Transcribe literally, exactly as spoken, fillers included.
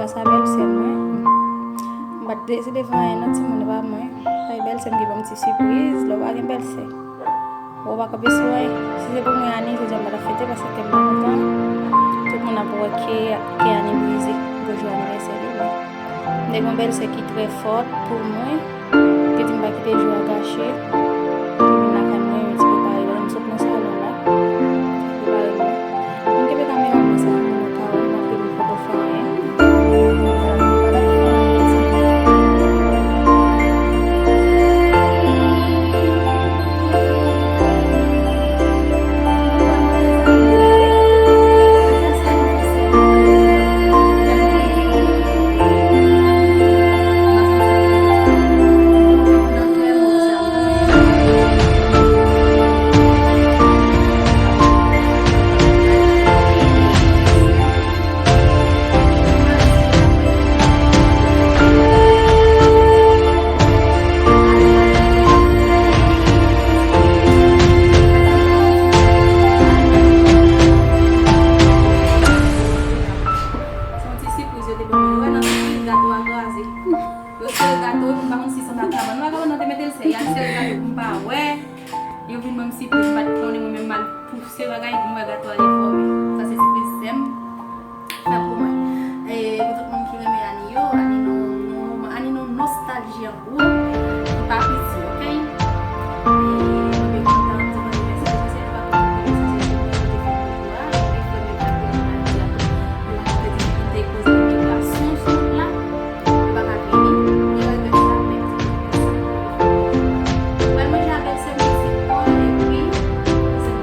Gras a bèlsè m, wi. M pa t deside fè anyen non timoun, e pa mwen. Ay, bèlsè m ki ban m ti sipriz, lè w pa gen bèlsè. Ou pa kanpe sou anyen. Si se pou mwen, Ani, jodi a m pa t ap fete paske kè m pa kontan. Tout moun ap wè ke, ke Ani brize pou jou anivèsè li, men m te gen yon bèlsè ki trè fòt pou mwen. Te di m pa kite jou a gache. Li vin lakay mwen, yon ti prepare. Pandan m sot nan salon la, prepare mwen. Mwen kenbe kamera mwen sa pou mwen ka wè m, m ap filme foto fè anyen. Se yon ti sipriz yo te ban mwen. Ou wè nan sipriz gato a kraze. Yo sere gato, m pa konn si se nan kabann. Nan kabann nan te mete l, se y al sere gato pou m pa wè. Yo vin ban m sipriz, m pa t konnen mwen menm m al pouse bagay, m wè gato a defòme. Sa se sipriz sè m fè pou mwen. E pou tout moun ki renmen Ani yo, Ani nou, nou, Ani nou nostalji an gwo, li pa piti, oke? E mwen byen kontan, m di bon anivèsè, se pa tout moun ki se sou mwen ki te fè konkou a, e frè m yo pa te vin Ayiti a tou. Yo rankontre difikilte koz nan migrasyon sou wout la. Yo pa ka vini, yo regrèt sa, men yo di regrèt sa. Yo pral manje a bèlsè m isit, epi se konsa.